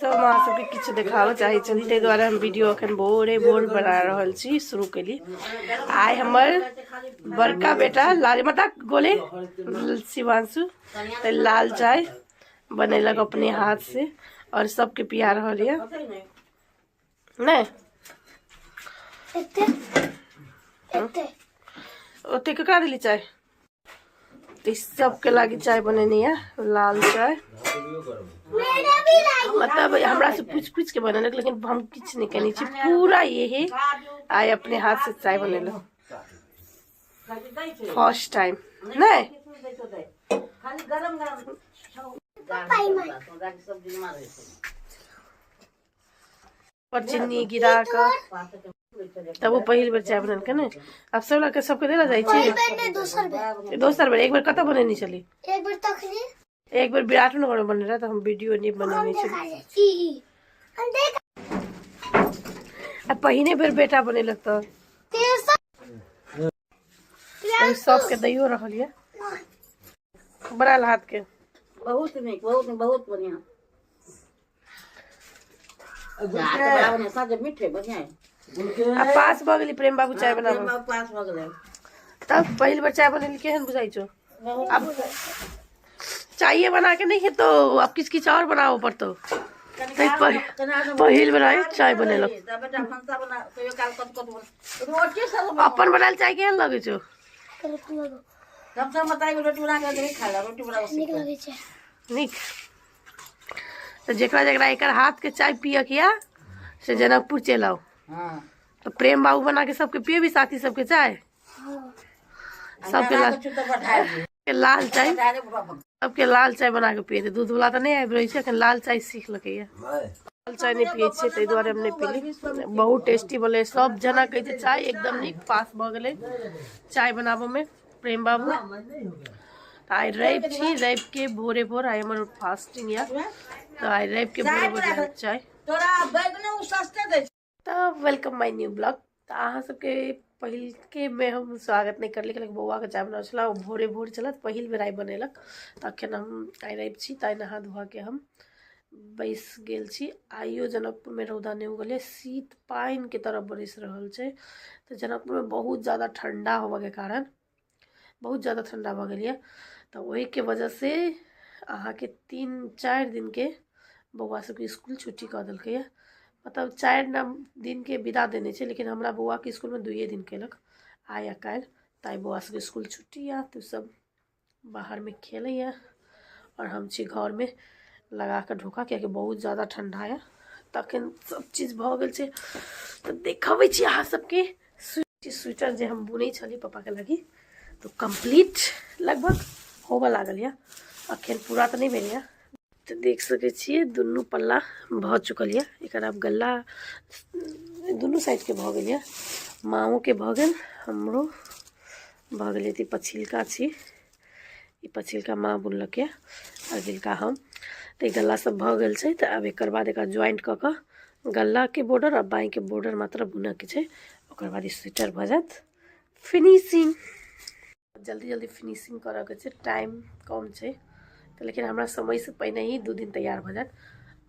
सब अहाँ सबके किछु देखाबऽ चाहै छली, ताहि दुआरे हम वीडियो अखन भोरे भोर बना रहल छी। शुरू केली आइ हमर बड़का बेटा लाल माता गोले शिवांशु तऽ लाल चाय बनेलक अपने हाथ से और सबके पिया रहल यऽ। नहि ओते ककरा देली चाय? तऽ सबके लागी चाय बनेने यऽ लाल चाय। मतलब हमरा से पूछ पूछ के बनेलक, लेकिन हम किछु नहि केने छी। पूरा यही आइ अपने हाथ से चाय बनेलक फर्स्ट टाइम। नहीं पर चीनी गिरा कऽ तब वो पहिल बेर चाय बनेलकै ने। आब सब लग सबके देला जाइ छी। दोसर बेर। दोसर बेर। एक बेर कतऽ बनेने छली? एक बेर तखनी। एक बेर विराटनगर में बने रहे तऽ हम वीडियो नहीं बनेने छली। हम देख। आ पहिने बेर बेटा बनेलक तऽ सबके दैयो रहल ये बनायल हाथ के। बहुत नीक, बहुत बहुत बढ़िया, मीठे बढ़िया। आ पास भऽ गेली प्रेम बाबू चाय बनाबऽ। पास भऽ गेलै। तब पहिल बेर चाय बनेली, केहन बुझाइ छौ? अब चाय बना के नहीं हेतो, अब किछ किछ और बनाबऽ पड़तो। पहिल बेर आइ चाय बनेलक। अपन बनायल चाय केहन लगै छौ? नीक लगै छै। नीक। तऽ जेकरा जेकरा एकर हाथ के चाय पियऽ के या से जनकपुर चलि आउ। तऽ प्रेम बाबू बना के सबके पियेबी, साथी सबके चाय, सबके लाल चाय, सबके लाल चाय बना के पियेतै। दूध वाला तऽ नहि आबि रहै छै अखन, लाल चाय सीख लकै। लाल चाय नहि पियै छियै, ताहि दुआरे हम नहि पीली। बहुत टेस्टी बनलै, सब जना कहै छै चाय एकदम नीक। पास भऽ गेलै चाय बनाबऽ मे प्रेम बाबू। आइ रवि छी, रवि के भोरे भोर आइ हमर फास्टिंग यऽ, तऽ आइ रवि के भोरे भोर चाय। तऽ welcome my new blog. तऽ अहाँ सबके पहिलके में हम स्वागत नहि करली, लेकिन बौआके चाय बनाबै छलहुँ, ओ भोरे भोर छलथि, पहिल बेर आइ बनेलक। तऽ अखन हम आइ रवि छी तऽ आइ नहा धोआ के हम बैस गेल छी। आइयो जनकपुरमे रौदा नहि उगल, शीत पानिके तरह बरसि रहल छै। तऽ जनकपुरमे बहुत ज्यादा ठंडा होबऽके कारण बहुत ज्यादा ठंडा भऽ गेल यऽ, तऽ ओहिके वजहसँ अहाँके 3-4 दिनके बौआ सबके स्कूल छुट्टी कऽ देलकै यऽ। मतलब 4 दिनके विदा देने छै, लेकिन हमरा बौआके स्कूलमे 2 दिन केलक, आइ आ काल्हि। तऽ आइ बौआ सबके स्कूल छुट्टी यऽ, तऽ सब बाहरमे खेलैए आओर हम छी घरमे लगा कऽ ढोका, कियाकि बहुत ज्यादा ठंडा यऽ। तखन सब चीज भऽ गेल छै। तऽ देखबै छी अहाँ सबके स्वेटर जे हम बुनै छली पप्पाके लागी, तऽ कम्प्लीट लगभग होबऽ लागल यऽ, अखन पूरा तऽ नहि भेल यऽ। तऽ देख सकै छियै दुनू पल्ला भऽ चुकल यऽ। एकर आब गला दुनू साइडके भऽ गेल यऽ, माँओके भऽ गेल, हमरो भऽ गेल। ई पछिलका छी, ई पछिलका माँ बुनलक यऽ, अगिलका हम। तऽ ई गला सब भऽ गेल छै। तऽ आब एकर बाद एकरा ज्वाइंट कऽ कऽ गलाके बॉर्डर आ बाँहिके बॉर्डर मात्र बुनऽके छै, ओकर बाद ई स्वेटर भऽ जायत फिनिशिंग। जल्दी जल्दी फिनिशिंग करऽके छै, टाइम कम छै तऽ, लेकिन हमरा समयसँ पहिने ही 2 दिन तैयार भऽ जायत।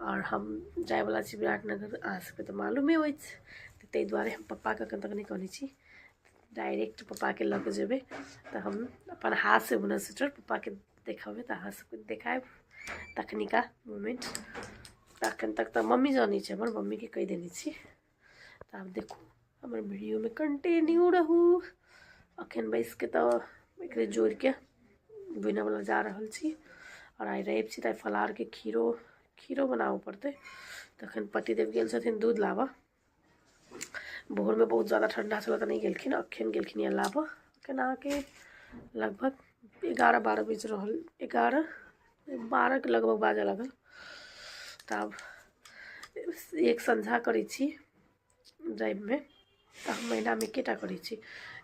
आओर हम जायवला छी विराटनगर, अहाँ सबके तऽ मालूमे अछि, तऽ ताहि दुआरे हम पप्पाके एखन तक नहि कहने छी। डायरेक्ट पप्पाके लऽ कऽ जेबै तऽ हम अपन हाथसँ बुनल स्वेटर पप्पाके देखेबै, तऽ अहाँ सबके देखायब तखनिका मोमेंट। तऽ एखन तक तऽ मम्मी जानै छै, हमर मम्मीके कहि देने छी। तऽ आब देखू, हमर वीडियोमे कंटिन्यू रहू। अखन बैसके तऽ एकरे जोड़िके बुनऽवला जा रहल छी। आओर आइ रवि छी तऽ आइ फलाहारके खीरो खीरो बनाबऽ पड़तै। तखन पतिदेव गेल छथिन दूध लाबऽ, भोरमे बहुत ज्यादा ठंडा छलै तऽ नहि गेलखिन, अखन गेलखिन यऽ लाबऽ। अखन अहाँके लगभग 11-12 बजि रहल, 11-12 के लगभग बाजऽ लागल। तऽ आब एक संझा करै छी रविमे, तऽ हम महीनामे एकेटा करै छी,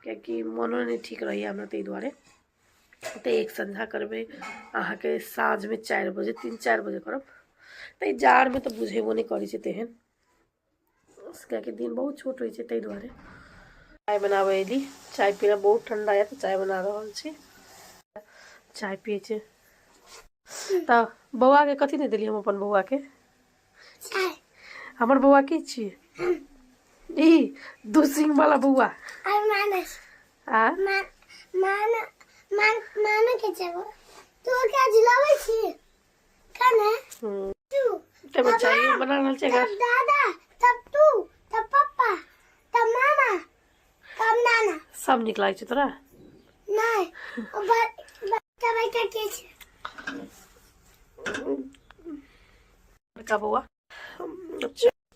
कियाकि मोनो नहि ठीक रहैए हमरा, ताहि दुआरे। तऽ एक संझा करबै अहाँके साँझमे 4 बजे, 3-4 बजे करब। तऽ जाड़मे तऽ बुझेबो नहि करै छै तेहन, कियाकि दिन बहुत छोट होइ छै, ताहि दुआरे। चाय बनाबै एली, चाय पीना बहुत ठंडा यऽ तऽ चाय बना रहल छी। चाय पियै छै। तऽ बौआके कथी नहि देलियै हम अपन बौआके? चाय। हमर बौआ की छियै? ई दू सिंग वाला बौआ। और मानस। आ मान मान मान मानो के छै तू क्या झुलाबै छी कने? तू तब चाय बना रहल छै। तब दादा, तब तू, तब पप्पा, तब मामा, तब नाना। सब नीक लागै छै तोरा? नहीं, बड़का बड़का के छै। बड़का बौआ।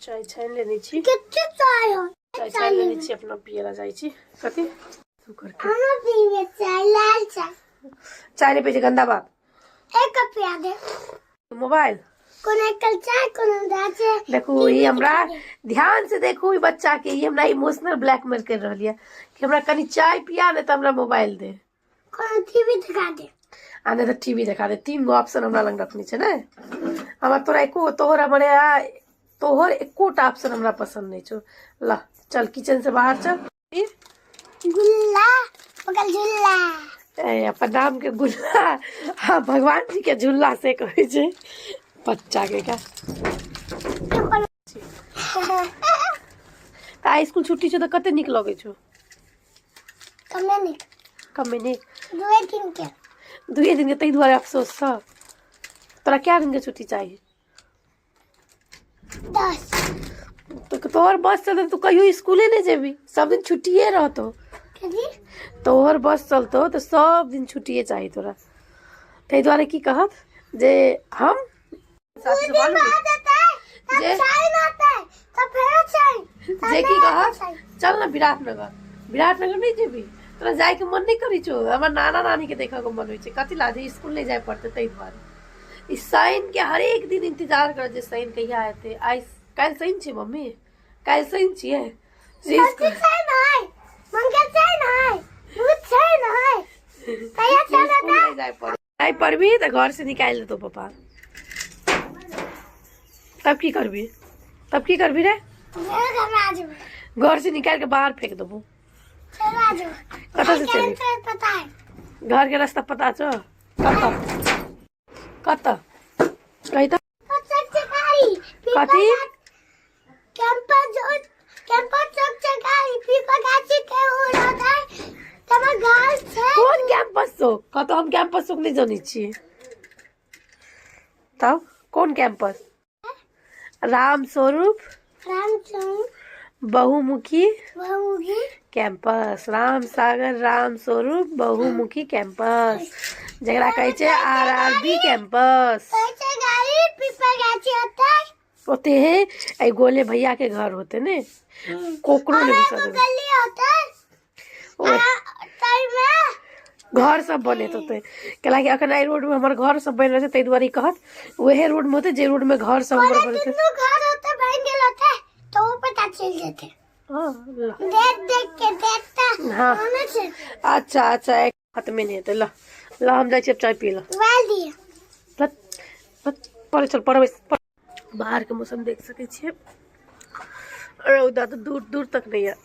चाय छानि लेने छी। कते चाय हो? चाय छानि लेने छी, अपना पियै लए जाइ छी। कथी तू करके? हम पीवे चाय, लाल चाय। चाय नहि पियै छै, गंदा बात। एक कप पिया दे। मोबाइल। कोनो कल चाय, कोनो दाचे। देखू, ई हमरा ध्यान से देखू, ई बच्चा के, ई हमरा इमोशनल ब्लैकमेल कर रहल ये कि हमरा कनि चाय पिया, नहि तऽ हमरा मोबाइल दे। कोनो टीवी दिखा दे। आ नहि तऽ टीवी देखा दे। तीन गो ऑप्शन हमरा लग रखने छै ने। हमरा तोरा एको तोहर हमरे आ तोहर एकोटा ऑप्शन हमरा पसंद नहीं छौ। ल चल, किचन से बाहर चल। ई गुल्ला पकड़ झुल्ला। ए, अपन नाम के गुल्ला, हाँ, भगवान जी के झुल्ला से कहै छै बच्चा के। का तऽ आइ स्कूल छुट्टी छौ तऽ कते नीक लगै छौ? कमे नीक। कमे नीक? दुए दिन के। दुए दिन के, ताहि दुआरे अफसोस छौ। तोरा कए दिन के छुट्टी चाही? 10। तऽ तोहर बस चलतौ तू कहियो स्कूले नहि जेबही, सब दिन छुट्टिए रहतौ। कथी? तोहर बस चलतौ तऽ सब दिन छुट्टिए चाही तोरा। ताहि दुआरे की कहत जे हम साथी से मालूम तब जे चाय ना आता है तब फेर चाय। जे की कहत, चल ने विराटनगर। विराटनगर नहि जेबही? तोरा जायके मन नहि करै छौ? हमर नाना नानी के देखऽ के मन होइ छै। कथी ला? जे स्कूल नहि जाय पड़तै ताहि दुआरे। ई शनि के हरेक दिन इंतजार कर जे शनि कहिया एतै। आइ काल्हि शनि छै मम्मी, काल्हि शनि छियै जे स्कूल चाय ना है, मंगल चाय ना है, बुध चाय ना है, कहिया जे चाय? स्कूल नहि जाय पड़े। नहि पढ़बही तऽ घर से निकालि देतौ पापा। तब की करबी? तब की करबी रे? मेरे घर आ जाओ। घर से निकालि के बाहर फेंक देबो। चल आ जाओ। कतऽ से चली? पता है। घर के रास्ता पता छौ? कतऽ कतऽ कही तऽ। चकारी। कथी? कैंपस जो कैंपस चौक चकारी पीपा गाछी के उड़त है तब गाछ छै। कोन कैंपस चौक? कतऽ? हम कैंपस चौक नहि जनै छियै। तब कोन कैंपस? राम स्वरूप। राम चौक। बहुमुखी। बहुमुखी कैंपस। राम सागर राम स्वरूप बहुमुखी कैंपस, जकरा कहै छै आर आर बी कैंपस। कहै छै गाड़ी पीपा गाछी होतै। ओते हे एहि गोले भैया के घर होते ने, कोकरो नहि घुसऽ एगो देबै। गली होतै। ओ ताहिमे घर सब बनैत होतै, कैलाकि अखन एहि रोड मे हमर घर सब बनि रहल छै। ताहि दुआरे ई कहत उहे रोड मे होतै जे रोड मे घर सब हमर बनैत। दुनू घर होतै, बनि गेल होतै तऽ ओ पता चलि जेतै। हँ, ल। देख देख के देखता। हाँ। होना छै। अच्छा अच्छा, एक खतमे नहि हेतै। ल ल, हम जाइ छी आब चाय पी ल। मोबाइल दिअ। ल, ल, पढ़ै चल, पढ़बै। बाहर के मौसम देख सकै छियै, रौदा तऽ दूर दूर तक नहि यऽ।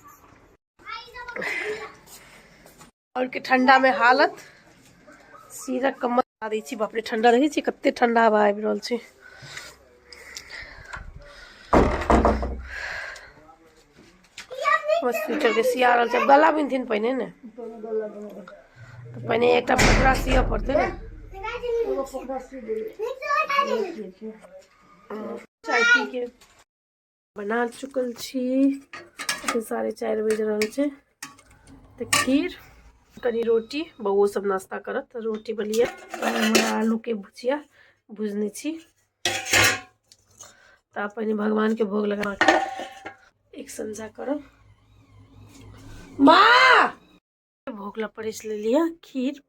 और के ठंडा में हालत सिरक कम्बल दै छी। बाप रे, ठंडा देखै छी, कते ठंडा हवा आबि रहल छै। बस स्वेटर के सिया रहल छै। आब गला बिनथिन पहिने ने, तऽ पहिने एकटा पकड़ा सियऽ पड़तै ने। चाय पी के बना चुकल छी। अखन 4:30 बजि रहल छै। तऽ खीर, कनि रोटी, बौओ सब नाश्ता करत तऽ रोटी बलियै। आलूके भुजिया भुजने छी। तऽ आब पहिने भगवानके भोग लगा के एक संझा करब। माँ, भोग ला परसि लेलियै खीर,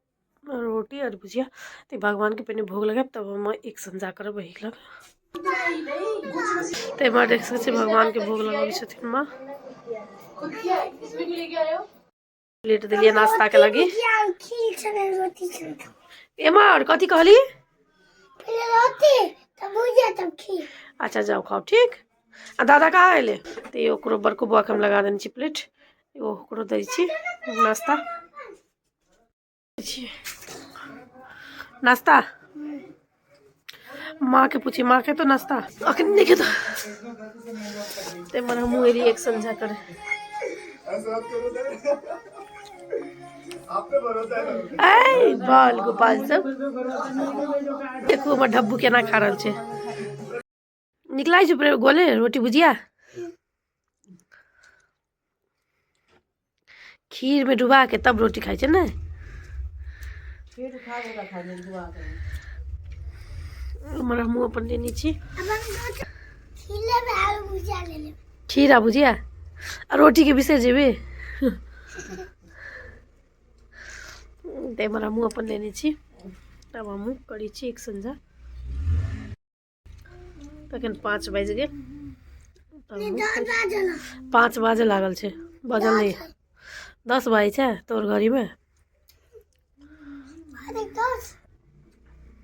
रोटी और भुजिया। तऽ भगवानके पहिने भोग लगायब, तब हम एक संझा करब एहि लग। तऽ एम्हर देख सकै छियै, भगवानके भोग लगाबै छथिन माँ। प्लेट देलियै नाश्ता के लगी। खीर छलै, रोटी छलै। एम्हर कथी कहली? पहिले रोटी, तब भुजिया, तब खीर। अच्छा, जाउ खाउ। ठीक। आ दादा कहाँ एलै? तऽ ई ओकरो बड़को बौआके हम लगा देने छी प्लेट, ओकरो दै छी नाश्ता छी। नाश्ता माँ के पूछी, माँ के तो नाश्ता अखन नहीं खेतो। ते मन हमहूँ एलियै एक संझा करे। ऐ बाल गोपाल सब देखू हमर ढब्बू केना खा रहल छै। नीक लागै छै प्रेम गोले रोटी भुजिया खीर में डुबा के तब रोटी खाइ छै ने। हमर हमहूँ अपन लेने छी खीर आ भुजिया आ रोटी के बिसरि जेबै। तऽ एम्हर हमहूँ अपन लेने छी, तब हमहूँ करै छी एक संझा। तखन 5 बाजि गेल, 5 बाजऽ लागल छै, बजल नहि 10 बाजै छै तोहर घड़ीमे।